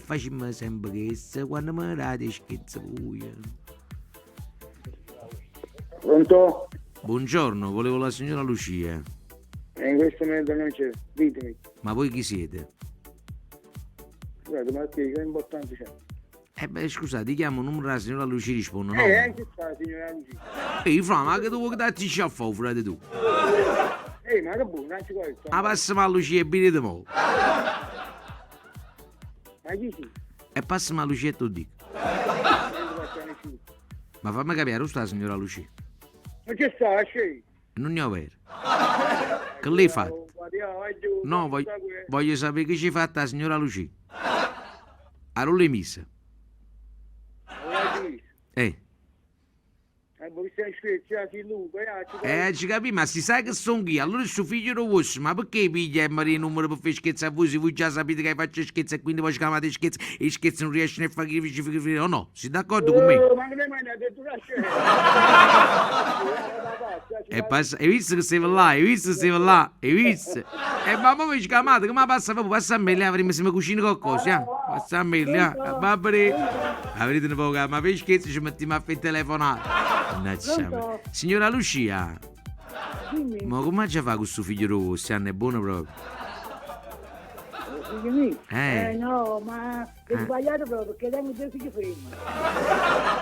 facimmo sempe chesto quanno me date 'e scherze vuje. Pronto? Buongiorno, volevo la signora Lucia. E in questo momento non c'è, ditemi. Ma voi chi siete? Scusate, ma che, che importanza c'è? Eh beh, scusate, chiamo il numero della signora Lucia risponde, no? Eh, che sta signora Lucia? Ehi, fra, ma che tu vuoi darti a fare, frate tu? Ehi, ma che buono, non ci vuole. Ma passami a Lucia e vedete mo. Ma chi sì? E passami a Lucia e te lo dico. Non ti faccio nessuno. Ma fammi capire, dove sta la signora Lucia? Ma che sta, lasci? Non è vero. Che lei fa? No, voglio, voglio sapere che ci fa la signora Lucia. A non l'hai messa. Eh. Ci capì, ma si sa che sono io, allora il suo figlio lo vostro, ma perché piglia e mi il numero per fare scherzi a voi se voi già sapete che faccio scherzi e quindi poi chiamate scherzi e scherzi non riescono a fare che o no? Siete d'accordo con me? Ma che mai ha detto lasci? E passa, hai visto che stava là, hai visto che stava là, hai visto? E ma poi mi chiamate, come passa proprio, passa a me, là, avremo se mi cucina qualcosa, eh? Passa a me, là, va bene. Avrete un po' ma per scherzi ci mettiamo a fare telefonate. Mannaggia. Signora Lucia, Dimmi, ma come ci fa questo figlio rosso? È buono proprio. figlio mio. Eh. No, ma è sbagliato proprio perché tengo due figli prima.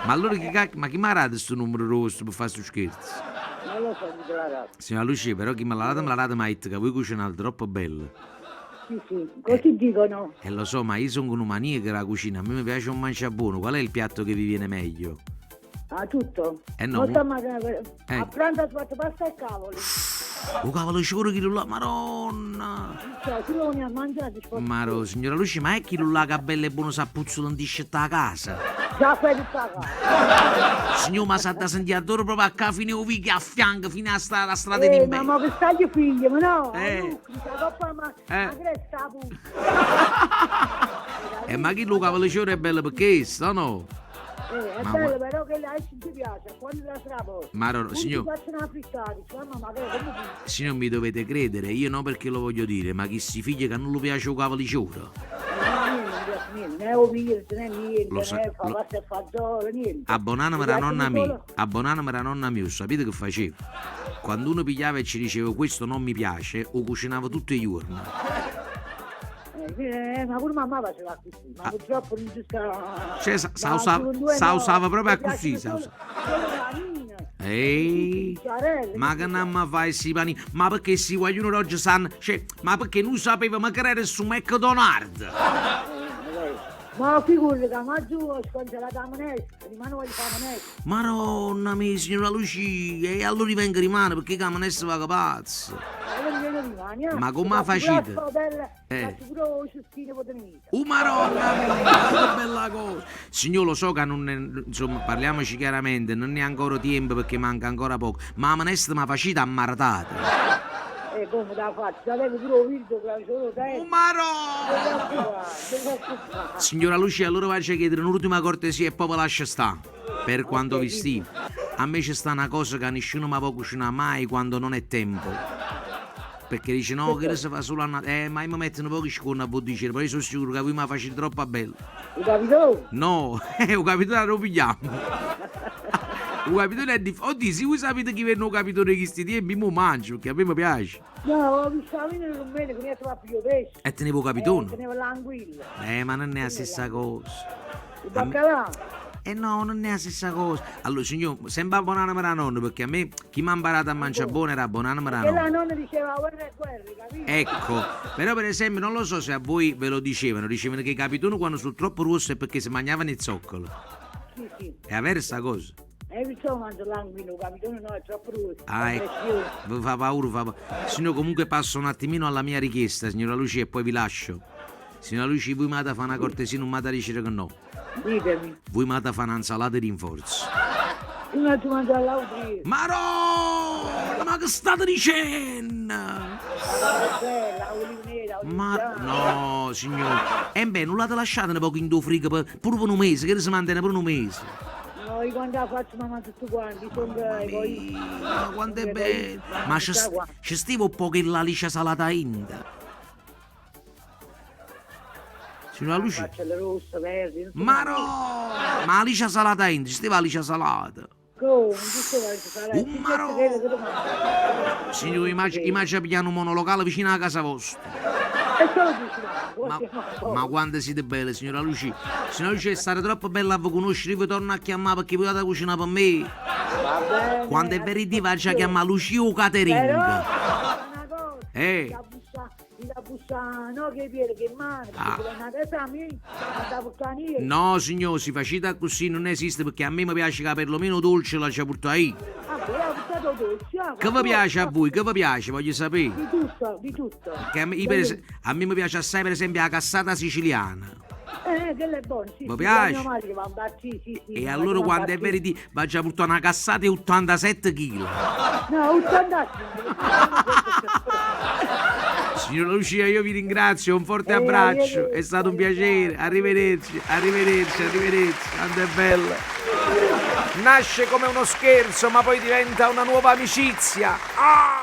Ma allora chi cacchio, ma chi mi ha dato questo numero rosso per fare questo scherzo? Non lo so, mi te l'ha dato. Signora Lucia, però chi me l'ha dato, me l'ha dato, ma ha detto che voi cucinate troppo bello. Sì, sì, così dicono. E lo so, ma io sono una maniaca della cucina, a me mi piace un mangiare buono. Qual è il piatto che vi viene meglio? Ah, tutto? Eh no. Non sta mangiando. Eh. A pranzo ho fatto pasta e cavoli. Oh cavolo, ci vuole chi là, maronna! Cioè, tu lo vieni a mangiare, ti sposti. Maro, signora Lucia, ma è chi là che bello e buono s'appuzzola in discetta a casa? Già fai tutta la casa. Signor, ma sa da sentire adoro proprio a ca fine o che a fianco, fino alla strada, alla strada di Eh, ma, Imbe. ma per stare figlio, ma no, Eh. eh. La coppa, ma, Eh. ma che è sta puzza? Eh, ma chi lo cavolo ci è bello perché sto, no? È Ma bello gua- però che lei ci piace, quando la sera poi. Maro, Non signor- Ti faccio una frittata, dici, mamma, ma che è come ti- Signor, mi dovete credere, io no perché lo voglio dire, ma chi si figlia che non lo piace o cavolo ci No, niente, non piace niente, né ovile, né niente, Lo sa- né fa lo- pasta e fagiolo, niente. A Bonanima Mi era piace nonna mia, solo- a Bonanima era nonna mia, sapete che faceva? Quando uno pigliava e ci diceva questo non mi piace, o cucinava tutti i giorni. Ma pure mamma faceva così, ma purtroppo non ci sta... Ah. Cioè, sa- Ma sa usava- secondo me sa no, usava proprio mi piace così, sa solo- usava. Solo panino. Ehi, Mozzarella, ma che non mi fai sti panini? Ma perché si vogliono oggi sanno? Cioè, ma perché non sapeva ma che era su McDonald's? Ma figurati che ma giù ho scongelato la minestra, rimane voglio fare la minestra. Madonna mia, signora Lucia, e allora vengo rimane perché la minestra va pazzo. Allora viene rimane, eh. Ma come Faccio pure facete? la spadella, Eh. Faccio pure il cestino per tenere. Oh maronna mia, che bella cosa! Signor, lo so che non è, insomma, parliamoci chiaramente, non è ancora tempo perché manca ancora poco, ma la minestra mi ha facita ammaratata. E come la faccio? Già tengo pure il video che solo te. Oh maronna! Signora Lucia, allora faccio chiedere un'ultima cortesia e poi ve lascio stare. Per quanto vi stimo. A me ci sta una cosa che nessuno mi può cucinare mai quando non è tempo. Perché dice no, che si fa solo a Natale. Ma io mi metto un po' di scorno a voi dicere, poi sono sicuro che voi mi facete troppo bello. Ho capito? No, ho capito, lo pigliamo. Ho capito, è difficile. Oddio, se voi sapete chi viene ho capito di questi tempi, mo mangio, perché a me mi piace. No, ho visto la mia non bene, che mi ha trovato più pesce. E tenevo capitone. Tenevo l'anguilla. Ma non è la stessa cosa. Il baccalà. Eh no, non è la stessa cosa. Allora, signor, sembra buona la nonna, perché a me chi mi ha imparato a mangiare buono era buona la Che la nonna. nonna diceva guerra e guerra, capito? Ecco, però per esempio non lo so se a voi ve lo dicevano, dicevano che i capitoni quando sono troppo rossi è perché si mangiavano il zoccolo. Sì, sì. È avere sta cosa. E perciò mangio l'anguilla, capito? No, è troppo rosso. Ah, è ecco. prezioso. Vi fa paura, fa paura. Signor, comunque passo un attimino alla mia richiesta, signora Lucia, e poi vi lascio. Signora Lucia, voi mi fate una cortesia, non mi dite dire che no. Ditemi. Voi mi fate un'insalata di rinforzo. Io non ti mangio all'altro io. Ma no! Ma che state dicendo? Bella, oliva nera, oliva Ma bianca. no, signore. E beh, non l'ate lasciata un poco in due frigo per, pure per un mese, che si mantiene per un mese. No, io quando la faccio mi mangio tutto quanto, sono egoista. Ma quanto è bello! Ma c'è c'è stivo un po' che la liscia salata inda. Signora Lucia. Faccelle rosse, verdi, non so Marò! Ma alice salata dentro, ci steva alice salata. Come, non ci steva alice salata. Un marò! Signore, immagina pigliare un monolocale vicino alla casa vostra. E solo dici, Ma, ma quanto siete belle, signora Lucia. Signora Lucia è stata troppo bella a vi conoscere, io vi torno a chiamare perché potete cucinare per me. Va bene. Quando è verità vado a chiamare Lucia o Caterina. Però, una cosa, Eh. la bussa, la bussa, no che piede, che mano, Ah. perché una casa mia, andavo a canire. No, signor, si facete così non esiste perché a me mi piace che perlomeno dolce la ci porto io. Ah, però ho portato dolce. ah, Che vi piace a voi? Che vi piace? Voglio sapere. Di tutto, di tutto. Che a me, io per es- a me mi piace assai per esempio la cassata siciliana. Quella è buona, sì. Vi sì, piace? Mia madre va a sì, sì, sì. E mi allora va a quando è farci. verità va a portare una cassata di 87 kg. No, 87. Signora Lucia, io vi ringrazio, un forte Eh, abbraccio, arrivederci, è stato un piacere. Arrivederci, arrivederci, arrivederci. Quanto è bella. Nasce come uno scherzo, ma poi diventa una nuova amicizia. Ah!